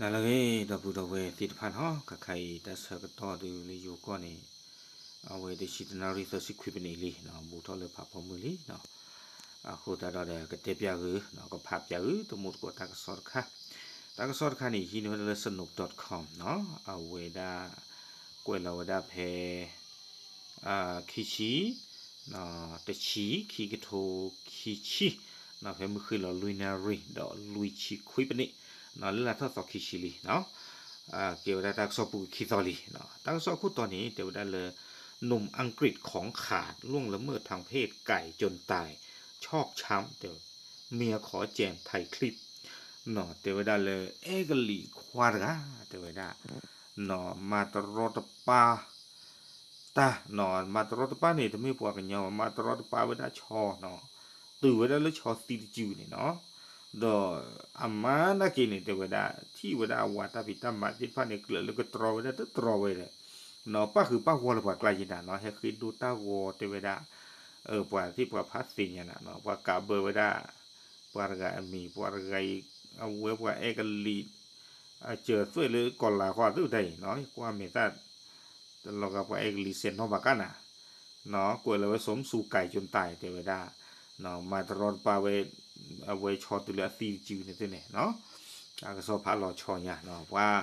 နၤလၢအဂ့ၤ ဒီပုၢ်ဒီဝဲၢ်သ့ၣ်တဖၣ်နီၤ, ခဲခါအံၤတၢ်ဆၢကတီၢ်ဒုးလၢယိၤကီၢ်န့ၣ် အဝဲတဆံတနၣ်ရံၣ်သၢဆံခွံပနံးလံနီၤ, ဘူးထီၣ်လၢဖးဖီမုၢ်လံနီၤ. အဃိသတးဒီး ကတဲပၠးဂုၢ်နီၤ, ကဖးပၠးဂုၢ် တမူတကိးတၢ်ကစီၣ်တခါ, တၢ်ကစီၣ်တခါန့ၣ် ဟံးန့ၢ်ဝဲဒၣ်လၢ Sanook dot com နီၤ, အဝဲဒၣ် ကွဲးလီၤဝဲဒၣ်ဖဲ ခံဆံ တဆံ ခံကထိခံဆံ ဖဲမုၢ်ဃ့ၢ်လီၤလွံၢ်နၣ်ရံၣ်ဒီးလွံၢ်ဆံခွံပနံး လၢလၢထီၣ်သီခံဆံလံနီၤ. ကဲဝဲဒၣ်တၢ်ကစီၣ်ပူၤခံသီလံနီၤ. တၢ်ကစီၣ်အခိၣ်တီန့ၣ် တဲဝဲဒၣ်လၢ หนุ่มอังกฤษของขาด ล่วงละเมิดทางเพศไก่จนตาย ชอกช้ำ เมียขอแจมถ่ายคลิป တဲဝဲဒၣ်လၢ အဲကလံးခွါတဂၤ တဲဝဲဒၣ် မၤတရီတပါ တၢ်နီၤ, မၤတရီတပါန့ၣ် တမ့ၢ်ပှၤကညီဘၣ်, မၤတရီတပါဝဲဒၣ်ဆီနီၤ, တုၤဝဲဒၣ်လၢဆီသံတစုန့ၣ်နီၤ, ဒီးအမါနာ်က့န့ၣ် တဲဝဲဒၣ် ထံၣ်ဝဲဒၣ်အဝၤတၢ်ဖံးတၢ်မၤသ့ၣ်တဖၣ်န့ၣ် ကျၢးလၢကတြီဝဲဒၣ်တတြီဝဲဒီး နီၤ ပၣ်ဃုာ်ပၣ်ဂီၢ်လၢပှၤကျါယံၤနၤနီၤ, ဟဲဃ့ဒိတၢ်ဂီၤတဲဝဲဒၣ် ပှၤသ့ၣ်ပှၤဖးသ့ၣ်ညါနၤနီၤ, ပှၤကးဘၢဝဲဒၣ် ပှၤတဂၤအမံၤ, ပှၤတဂၤအံၤ အဝဲပှၤအဲကလံး အစၢၤသွဲၣ်လၢကီၤလၤဃီသုတၢ်အံၤနီၤ, ကွၢ်မဲာ်သၣ် တလီၤဂာ်ပှၤအဲကလံးစဲးနီၣ်ဘၣ်ကးနၤ, ကွဲးလီၤဝဲ สวมสูทไก่จนตาย တဲဝဲဒၣ် မၤတရီတပါဝဲ အဝဲဆီတုၤလၢအသံတစုန့ၣ်သ့ၣ်န့ၣ်နီၤ, တၢ်ကစီၣ်ဖးလီၤဆီညါနီၤ, ပှၤ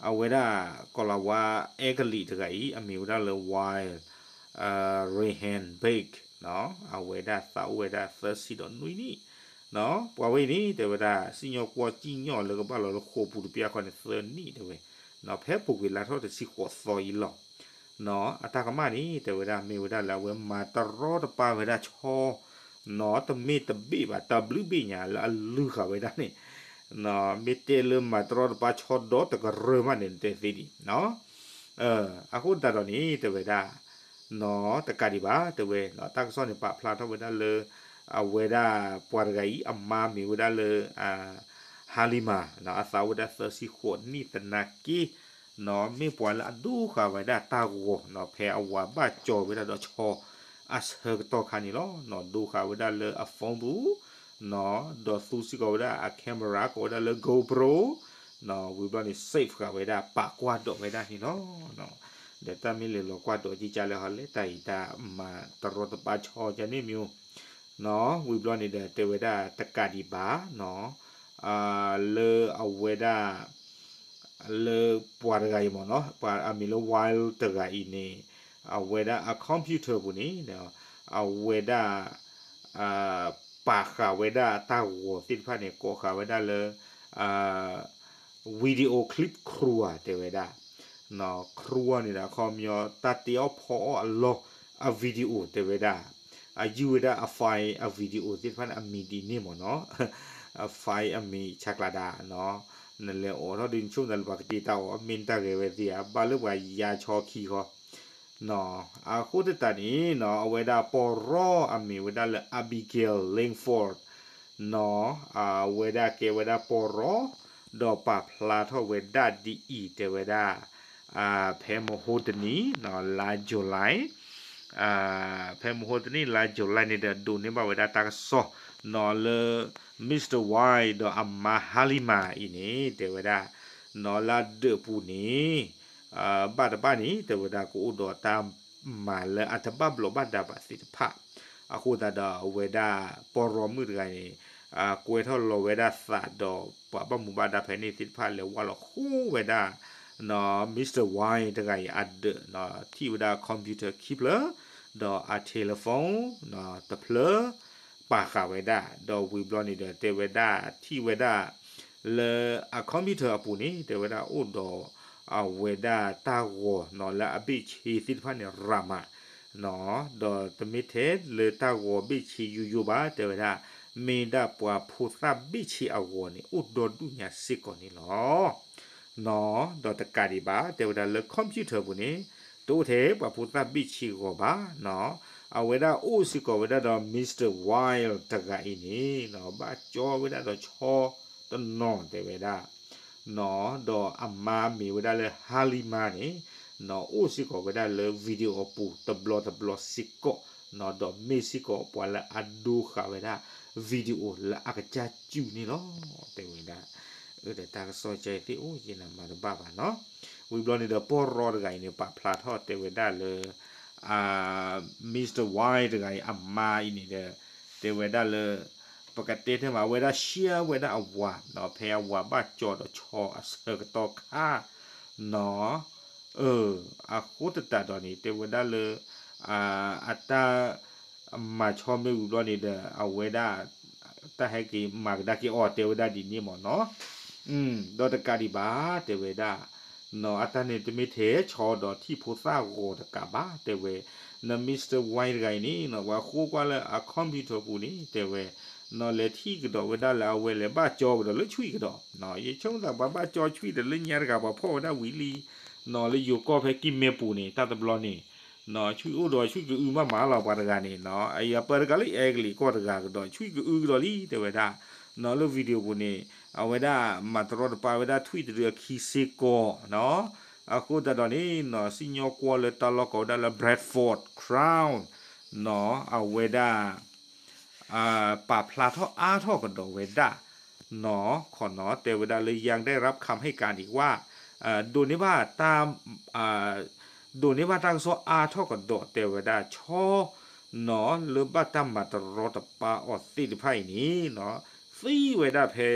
အဝဲဒၣ် ကီၤလၤဝါအဲကလံးတဂၤအံၤ အမံၤဝဲဒၣ်လၢ Wild Rehan Beg နီၤ, အဝဲဒၣ်သးအိၣ်ဝဲဒၣ်သၢဆံဒီးနွံနံၣ်နီၤ, ပှၤဝဲအံၤန့ၣ် တဲဝဲဒၣ် စံၣ်ညီၣ်ကွီၢ်စံၣ်ညီၣ်လၢကဘၣ်လီၤလၢဃိာ်ပူၤတပျၢ်ခီန့ၣ် သၢနံၣ်တဲဝဲ, ဖဲပူၤကွံာ်လါထီၣ်တဆံဃိးသီအံၤလီၤ နီၤ, အတၢ်ကမၣ်န့ၣ် တဲဝဲဒၣ် မ့ၢ်ဝဲဒၣ်လၢအဝဲမၤတရီတပါဝဲဒၣ်ဆီ နီၤ, တမ့ၢ်တဘ့ၣ်ဘၣ် တဘျုးဘ့ၣ်ညါလၢအလုၢ်ဃာ်ဝဲဒၣ်န့ၣ်, နီၤ, မ့ၢ်တဲလၢမၤတရီတပါဆီဒီတကရၢမးန့ၣ် နတဲသ့ဒံး, နီၤ, အဃိသတးဒီးန့ၣ် တဲဝဲဒၣ် နီၤ, တကးဒံးဘၣ် တဲဝဲ တၢ်ကစီၣ်န့ၣ် ပာ်ဖျါထီၣ်ဝဲဒၣ်လၢ အဝဲဒၣ် ပှၤတဂၤအံၤ အမါမ့ၢ်ဝဲဒၣ်လၢ Halima နီၤ, အသးဝဲဒၣ်သၢဆံဃိးနံၣ်သနာ်က့ နီၤ, မ့ၢ်ပှၤလၢအဒိဃာ်ဝဲဒၣ်တၢ်ဂီၤ နီၤ, ဖဲအဝၤဘၣ်ကၠီၤဝဲဒၣ်ဒီးဆီ အဆၢကတီၢ်ခါန့ၣ်လီၤ, နီၤ, ဒိဃာ်ဝဲဒၣ်လၢအ phone ပူၤ နီၤ, ဒီးသူစ့ၢ်ကီးဝဲဒၣ်အ camera ကိးဝဲဒၣ်လၢ GoPro နီၤ, ဝံၤဘျီန့ၣ် save ဃာ်ဝဲဒၣ် ပာ်ကွၢ်ဒိးဝဲဒၣ်န့ၣ်လီၤ, နီၤ, ဒီးတၢ်မ့ၢ်လဲၤလီၤကွၢ်ဒိးကကလဲၣ်ဟီလဲၣ် တၢ်အံၤတၢ်မၤတရီတပါဆီကန့ၣ်မ့ၢ် နီၤ, ဝံၤဘျီန့ၣ်ဒီး တဲဝဲဒၣ်တကးဒံးဘၣ် နီၤ, လၢအဝဲဒၣ် လၢပှၤတဂၤအံၤမ့ၢ်နီၤ, ပှၤအမံၤလၢ Wild တဂၤအံၤန့ၣ် အဝဲဒၣ်အ computer ပူၤန့ၣ် အဝဲဒၣ် ပာ်ဃာ်ဝဲဒၣ်တၢ်ဂီၤသ့ၣ်တဖၣ်န့ၣ် ကိးဃာ်ဝဲဒၣ်လၢ video clip ခရူဧါ တဲဝဲဒၣ်, ခရူဧါန့ၣ်ဒီး အခီပညီ တၢ်တ့အီၣ်ဖီအီၣ်အလီၢ် အ video တဲဝဲဒၣ်, အယုၢ်ဝဲဒၣ်အ file အ video သ့ၣ်တဖၣ်န့ၣ် အမံၤဒ်န့ၣ်မ့ၢ်နီၤ, အ file အမံၤဆးကျးဒၣ်နီၤ, နလဲၤအိးထီၣ်ဒ်နဆိကမိၣ်သးလၢပှၤကတ့တၢ်အီၣ် မ့ၢ်တၢ်ဂဲၤဝဲသ့ဧါ, ဘၣ်လၢပှၤယါဆီခံဃီ နီၤ, အဃိသတးန့ၣ်နီၤ အဝဲဒၣ်ပီၢ်ရီအမံၤဝဲဒၣ်လၢ Abigail Langford နီၤ, အဝဲဒၣ်ကဲဝဲဒၣ်ပီၢ်ရီ ဒီးပာ်ဖျါထီၣ်ဝဲဒၣ်ဒ်အံၤ တဲဝဲဒၣ် ဖဲမဟိတနံၤ လါ July ဖဲမဟိတနံၤ လါ July န့ၣ်ဒီး ဒိးန့ၢ်ဘၣ်ဝဲဒၣ်တၢ်ကစီၣ်နီၤလၢ Mister Wild ဒီးအမါ Halima အံၤန့ၣ် တဲဝဲဒၣ် နီၤလၢအဒၢးပူၤန့ၣ် ဘၣ်တဘၣ်န့ၣ် တဲဝဲဒၣ် ကအိၣ်ဒီးတၢ်မၤလၢအတဘၣ်ဘျီးဘၣ်ဒါဘၣ်သ့ၣ်တဖၣ်, အဃိသတးဒီးအဝဲဒၣ်ပီၢ်ရီမုၣ်တဂၤန့ၣ် ကွဲထီၣ်လီၤဝဲဒၣ်သးဒီးပှၤဘၣ်မူဘၣ်ဒါဖဲန့ၣ်သ့ၣ်တဖၣ် လဲၤဝါလီၤဃိဝဲဒၣ် နီၤ Mister Wild တဂၤအံၤအဒၢး ထံၣ်ဝဲဒၣ် computer ခံဖျၢၣ် ဒီးအ telephone တဖျၢၣ် ပာ်ဃာ်ဝဲဒၣ် ဒီးဝံၤဘျီန့ၣ်ဒီး တဲဝဲဒၣ်ထံၣ်ဝဲဒၣ် လၢအ computer အပူၤန့ၣ် တဲဝဲဒၣ်အိၣ်ဒီး အဝဲဒၣ်တၢ်ဂီၤနီၤလၢအဘ့ၣ်ဆ့သ့ၣ်တဖၣ်န့ၣ် ရးမး နီၤ ဒီးတမ့ၢ်ထဲလၢတၢ်ဂီၤဘ့ၣ်ဆ့ယိယိဘၣ် တဲဝဲဒၣ် မ့ၢ်ဒၣ်ပှၤဖိသၣ်ဘ့ၣ်ဆ့အဂီၤန့ၣ် အိၣ်ဒီဒူၣ်ညါစ့ၢ်ကီးန့ၣ်လီၤ. နီၤ ဒီးတကးဒံးဘၣ် တဲဝဲဒၣ်လၢ computer ပူၤန့ၣ် တအိၣ်ထဲပှၤဖိသၣ်ဘ့ၣ်ဆ့ဂီၤဘၣ် နီၤ အဝဲဒၣ်အိၣ်စ့ၢ်ကီးဝဲဒၣ်ဒီး Mister Wild တဂၤအံၤန့ၣ် နီၤ ဘၣ်ကၠီဝဲဒၣ်ဒီးဆီတနီၤ တဲဝဲဒၣ် နီၤ ဒီးအမါမ့ၢ်ဝဲဒၣ်လၢ Halima န့ၣ် နီၤ အိၣ်စ့ၢ်ကီးဝဲဒၣ်လၢ video အပူၤတဘျီတဘျီစ့ၢ်ကီး နီၤ ဒီးမ့ၢ်စ့ၢ်ကီးပှၤလၢအဒိဃာ်ဝဲဒၣ် video လၢအကစၢ်စုန့ၣ်လီၤ တဲဝဲဒၣ် အၢ ဒီးတၢ်ကစီၣ်ကဲသ့ၣ်အိၣ်ယဲၢ်နၤမၤတဘၣ်ဘၣ်နီၤ. ဝံၤဘျီန့ၣ်ဒီး ပီၢ်ရီတဂၤအံၤန့ၣ် ပာ်ဖျါထီၣ်တဲဝဲဒၣ်လၢ Mister Wine တဂၤအံၤအမါအံၤန့ၣ်ဒီး တဲဝဲဒၣ်လၢ ပကတဲတ့ၢ်မး အဝဲဒၣ် share ဝဲဒၣ်အဝၤနီၤ ဖဲအဝၤဘၣ်ကၠီဒီးဆီအဆၢကတီၢ်ခါနီၤ. အၢ အဃိသတးဒီးန့ၣ် တဲဝဲဒၣ်လၢ အတၢ် မၤဆီမ့ၢ်ဝံၤဘျီန့ၣ်ဒီး အဝဲဒၣ် တၢ်ဟဲက့ၤမၤကဒါက့ၤအီၤ တဲဝဲဒၣ်ဒ်န့ၣ်မ့ၢ်နီၤ. ဒီးတကးဒံးဘၣ် တဲဝဲဒၣ် နီၤ အတၢ်န့ၣ်တမ့ၢ်ထဲဆီဒီးထံၣ်ဖိသၣ်ဂီၤတကးဘၣ် တဲဝဲ န Mister Wine တဂၤအံၤန့ၣ်နီၤ ပှၤဃိကွၢ်လၢအ computer ပူၤန့ၣ် တဲဝဲ နီၤ လဲၤထံၣ်ကဒီးဝဲဒၣ်လၢအဝဲလဲၤဘၣ်ကၠီကဒီးလၢဆွံၣ်ကဒီး ယဆိကမိၣ်သးပှၤဘၣ်ကၠီဆွံၣ်ဒီးလၢညါတဂၤပှၤဖီၣ်ဝဲဒၣ်ဝံၤလံ နီၤ လၢယိၤကီၢ်ဖဲကံၢ်မဲပူၤန့ၣ် တၢ်တဘျီန့ၣ် နီၤ ဆွံၣ်အိၣ်ဒီးဆွံၣ်ကအုမးမးလီၤ ပှၤတဂၤန့ၣ် နီၤ အပၢ်တဂၤလၢအဲကလံးကီၢ်တဂၤကဒီး ဆွံၣ်ကအုကဒီးလံ တဲဝဲဒၣ် နီၤ လၢ video ပူၤန့ၣ် အဝဲဒၣ်မၤတရီတပါဝဲဒၣ်ထွံၣ်တဒုအခံစ့ၢ်ကီး နီၤ အဃိသတးဒီးန့ၣ် နီၤ စံၣ်ညီၣ်ကွီၢ်လၢတၢ်လီၢ်ကိးဝဲဒၣ်လၢ Bradford Crown နီၤ အဝဲဒၣ် ပာ်ဖျါထီၣ်အါထီၣ်ကဒီးဝဲဒၣ် နီၤ ခီနီၤ တဲဝဲဒၣ်လၢ ยังได้รับคำให้การอีกว่า ဒိးန့ၢ်ဘၣ်တၢ် ဒိးန့ၢ်ဘၣ်တၢ်ကစီၣ်အါထီၣ်ကဒီး တဲဝဲဒၣ်ဆီ နီၤ လၢဘၣ်တၢ်မၤတရီတပါအီၤသ့ၣ်တဖၣ်အံၤန့ၣ် နီၤ သံဝဲဒၣ်ဖဲ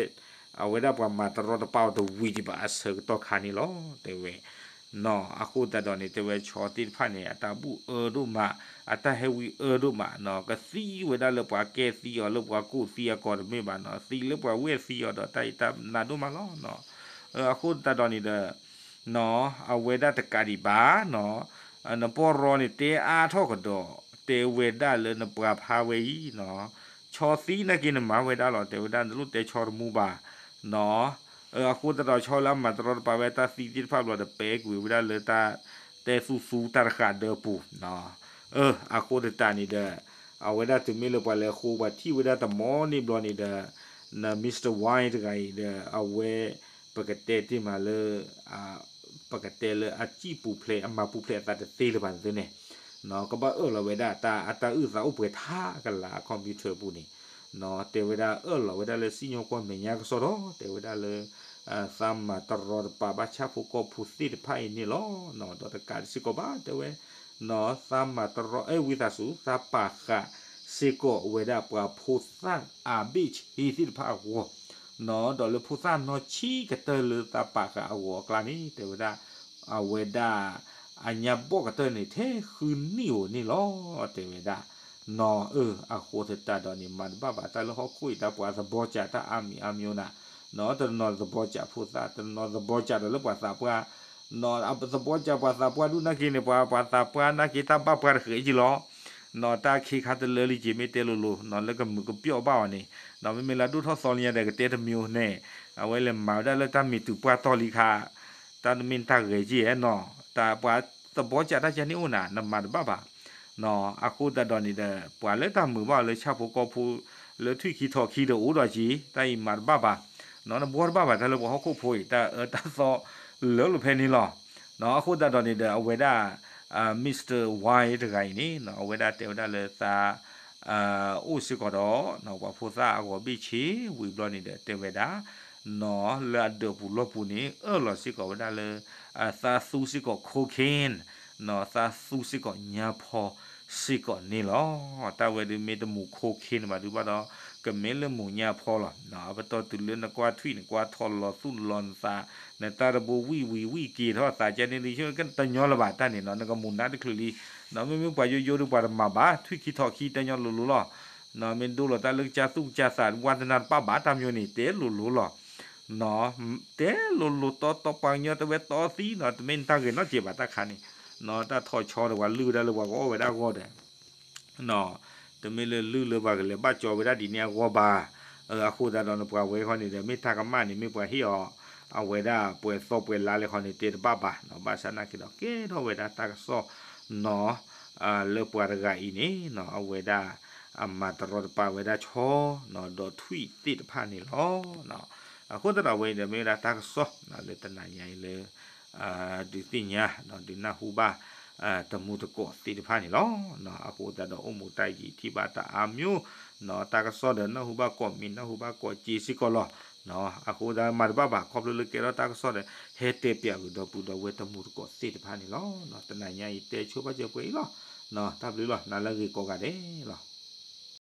အဝဲဒၣ်ပှၤမၤတရီတပါအီၤတဝံၤဒံးဘၣ်အဆၢကတီၢ်ခါန့ၣ်လီၤ တဲဝဲ နီၤ အဃိသတးဒီးန့ၣ် တဲဝဲဆီသ့ၣ်တဖၣ်န့ၣ် အတၢ်ဘူၣ်အၢဒိၣ်မး အတၢ်ဟဲဝံအၢဒိၣ်မး နီၤ ကသံဝဲဒၣ်လၢပှၤကဲသံအီၤ လၢပှၤကိးသံအကိာ်တမ့ၢ်ဘၣ် နီၤ သံလၢပှၤဝဲၢ်သံအီၤဒီး တၢ်အံၤတၢ်နးဒိၣ်မးလီၤ နီၤ အဃိသတးဒီးန့ၣ်ဒီး နီၤ အဝဲဒၣ်တကးဒံးဘၣ် နီၤ နပီၢ်ရီန့ၣ် တဲအါထီၣ်ကဒီး တဲဝဲဒၣ်လၢနပှၤဖါဝဲအံၤ နီၤ ဆီသံနာ်က့နမၤဝဲဒၣ်လီၤ တဲဝဲဒၣ်နလိၣ်တဲဆီတမူဘၣ် နီၤ အဃိသတးဒီးဆီလၢအမၤတရီတပါဝဲတၢ်သံသ့ၣ်တဖၣ်ဘျီဒီး ပဲကွံာ်ဝဲဒၣ်လၢတၢ်တဲသူသူတၢ်တဃာ်ဒၢပူၤ အဃိသတးန့ၣ်ဒီး အဝဲဒၣ်တုၤမ့ၢ်လၢပှၤလဲၤဃိပှၤထံၣ်ဝဲဒၣ်တမီန့ၣ်ဘျီန့ၣ်ဒီး န Mister Wine တဂၤအံၤဒီး အဝဲ ပကတဲတ့ၢ်မးလၢ ပကတဲလၢအစံၣ်ပူၤဖျဲး အမၤပူၤဖျဲးအသးတသ့လၢၤဘၣ်န့ၣ် ကဘၣ်အၢၣ်လီၤဝဲဒၣ်တၢ်အတၢ်အုၣ်သးအိၣ်ပှဲၤထါကလၤ computer ပူၤန့ၣ် တဲဝဲဒၣ်အၢၣ်လီၤဝဲဒၣ်လၢစံၣ်ညီၣ်ကွီၢ်မဲာ်ညါကစီၣ်ဒီး တဲဝဲဒၣ်လၢ သးမၤတရီတပါဘၣ်ဆၣ်ဖိကီၢ်ဖိသ့ၣ်တဖၣ်အံၤန့ၣ်လီၤ. ဒီးတကးဒံးစ့ၢ်ကီးဘၣ် တဲဝဲ သးမၤတရီ အဲၣ်ဝံသးစူၤ သးပာ်ဃာ်စ့ၢ်ကီးဝဲဒၣ်ပှၤဖိသၣ်အဘ့ၣ်ဆ့သ့ၣ်တဖၣ်အဂီၢ် ဒီးလၢဖိသၣ်နီၢ်ဆံးကတၢၢ်လၢသးပာ်ဃာ်အဂီၢ်အကျါန့ၣ် တဲဝဲဒၣ် အဝဲဒၣ် အညါဘီၣ်ကတၢၢ်န့ၣ် ထဲဃုနံၣ်ဧိၤန့ၣ်လီၤ တဲဝဲဒၣ် နီၤ အၢ အဃိသတးဒီးန့ၣ် မၤတဘၣ်ဘၣ်တၢ်လၢဟီၣ်ခိၣ်အံၤ တၢ်ပှၤသဘီကးတၢ်အါမံၤအါမံၤနၤ နီၤတနီၤသဘီကးဖိသၣ် တနီၤသဘီကးဒီးလၢပှၤသးပှၢ် နီၤသဘီကးပှၤသးပှၢ်ဒူၣ်နာ်က့န့ၣ် ပှၤပှၤသးပှၢ်နာ်က့တၢ်ဘၣ်ပှၤတဃဲးက့လီၤ နီၤတၢ်ခ့ခါတလၢလံက့ၤ မ့ၢ်တဲလိၤလိၤ နီၤလၢကမုာ်ကပျီၣ်ဘၣ်အီၤန့ၣ် နီၤမ့မ့ၢ်လၢအဒိၣ်ထီၣ်သီလံညါဒီးကတဲတမံၤန့ၣ် အဝဲလဲၤမၤဝဲဒၣ်လၢတၢ်မ့ၢ်တုၤပှၢ်တီၢ်လံခါ တၢ်တမ့ၢ်တၢ်ဂဲၤက့ၤနီၤ တၢ်ပှၤသဘီကးတၢ်ကဲန့ၣ်အိၣ်နၤ နမၤတဘၣ်ဘၣ် နီၤ အဃိသတးဒီးန့ၣ်ဒီး ပှၤလၢတၢ်မုာ်ဘၣ်အီၤလၢဆၣ်ဖိကီၢ်ဖိ လၢထွံၣ်ခံထီၣ်ခံဒီးအိၣ်ဒီးက့ၤ တၢ်အံၤမၤတဘၣ်ဘၣ် နီၤ နဘှီတဘၣ်ဘၣ် တၢ်လၢပှၤဟီၣ်ခိၣ်ဖိအံၤ တၢ်အၢတၢ်သီလၢလိာ်ဖဲန့ၣ်လီၤ နီၤ အဃိသတးဒီးန့ၣ်ဒီး အဝဲဒၣ် Mister Wine တဂၤအံၤန့ၣ် နီၤ အဝဲဒၣ်တဲဝဲဒၣ်လၢသး အိၣ်စ့ၢ်ကီးဒီး နီၤ ပှၤဖိသၣ်အဂီၤဘ့ၣ်ဆ့ ဝံၤဘျီန့ၣ်ဒီး တဲဝဲဒၣ် နီၤ လၢအဒၢးပူၤလီၢ်ပူၤန့ၣ် အၢၣ်လီၤစ့ၢ်ကီးဝဲဒၣ်လၢ သးသူစ့ၢ်ကီး cocaine နီၤ သးသူစ့ၢ်ကီးညါဖီစ့ၢ်ကီးန့ၣ်လီၤ တၢ်ဝဲဒုးမ့ၢ်တမူ cocaine ဘၣ်ဒုးဘၣ်ဒီး ကမ့ၢ်လၢမူညါဖီလီၤ အပတီၢ်တုၤလၢနကွၢ်ထွံၣ်န့ၣ် ကွၢ်ထီၣ်လီၤသူၣ်လီၤနသး နတၢ်တဘိဝံၣ်ဝံၤဝံၣ်က့ၤထီၣ်သးကဲန့ၣ်ဒုး တညီလၢၤဘၣ်တၢ်န့ၣ်နီၤ နကမူၤနါတချုးလံ နီၤ မ့မ့ၢ်ပှၤယိယိဒုးပှၤတမၤဘၣ် ထွံၣ်ခံထီၣ်ခံတညီလိၤလိၤလီၤ နီၤ မ့ၢ်ဒိလီၤတၢ်လၢကစၢ်သူၣ်ကစၢ်သး ဝါသနာတပာ်ဘၣ်တၢ်မံၤန့ၣ် တဲလိၤလိၤလီၤ နီၤ တဲလိၤလိၤတီတီပှၤကညီတဲဝဲတီသံနီၤ တမ့ၢ်တၢ်ဂဲၤနီတစဲးဘၣ်တၢ်ခါန့ၣ် နီၤ တၢ်ထီၣ်ဆီဒီးပှၤလုၢ်ဝဲဒၣ်လၢပှၤကအီၣ်ဝဲဒၣ်အဂီၢ်ဒီး နီၤ တမ့ၢ်လၢလုၢ်လၢပှၤကလဲၤဘၣ်ကၠီဝဲဒၣ်ဒ်န့ၣ်အဂီၢ်ဘၣ် အဃိသတးဒီးနပှၤဝဲခီန့ၣ်ဒီး မ့ၢ်တၢ်ကမၣ်န့ၣ် မ့ၢ်ပှၤဟ့ၣ်အီၤ အဝဲဒၣ်ပှဲၤသီပှဲၤလါလဲၣ်ခီန့ၣ် တဲတဘၣ်ဘၣ်နီၤ ဘၣ်ဆၣ်နာ်က့ဒီး ကဲထီၣ်ဝဲဒၣ်တၢ်ကစီၣ်နီၤ လၢပှၤတဂၤအံၤန့ၣ်နီၤ အဝဲဒၣ် အမၤတရီတပါဝဲဒၣ်ဆီနီၤ ဒီးထွံၣ်သ့ၣ်တဖၣ်န့ၣ်လီၤ. အဃိသတးဒီးအဝဲအံၤဒီးမ့ၢ်ဝဲဒၣ်တၢ်ကစီၣ်လၢတနၤညါအံၤလၢ ဒုးသ့ၣ်ညါ ဒုးနၢ်ဟူဘၣ် တမူတကိးသ့ၣ်တဖၣ်န့ၣ်လီၤ. အဃိသတးဒီးအိၣ်မူတၢ်ယံာ်ထံၣ်ဘၣ်တၢ်အါမံၤနီၤ တၢ်ကစီၣ်ဒီးနၢ်ဟူဘၣ်ကိးမံၤ နၢ်ဟူဘၣ်ကိးစ့စ့ၢ်ကီးလီၤ. အဃိသတးမၤတဘၣ်ဘၣ် ခီဖျိလၢကဲထီၣ်တၢ်ကစီၣ်ဒီး ဟဲတဲပၠးဂုာ်ဒီပုၢ်ဒီဝဲၢ်တမူတကိးသ့ၣ်တဖၣ်န့ၣ်လီၤ. တနၤညါအံၤတဲဆိပာ်စၢၤပှဲၤအံၤလီၤ. တၢ်ဘျုးလီၤ နၤလၢအဂ့ၤကိးဂၤဒဲးလီၤ.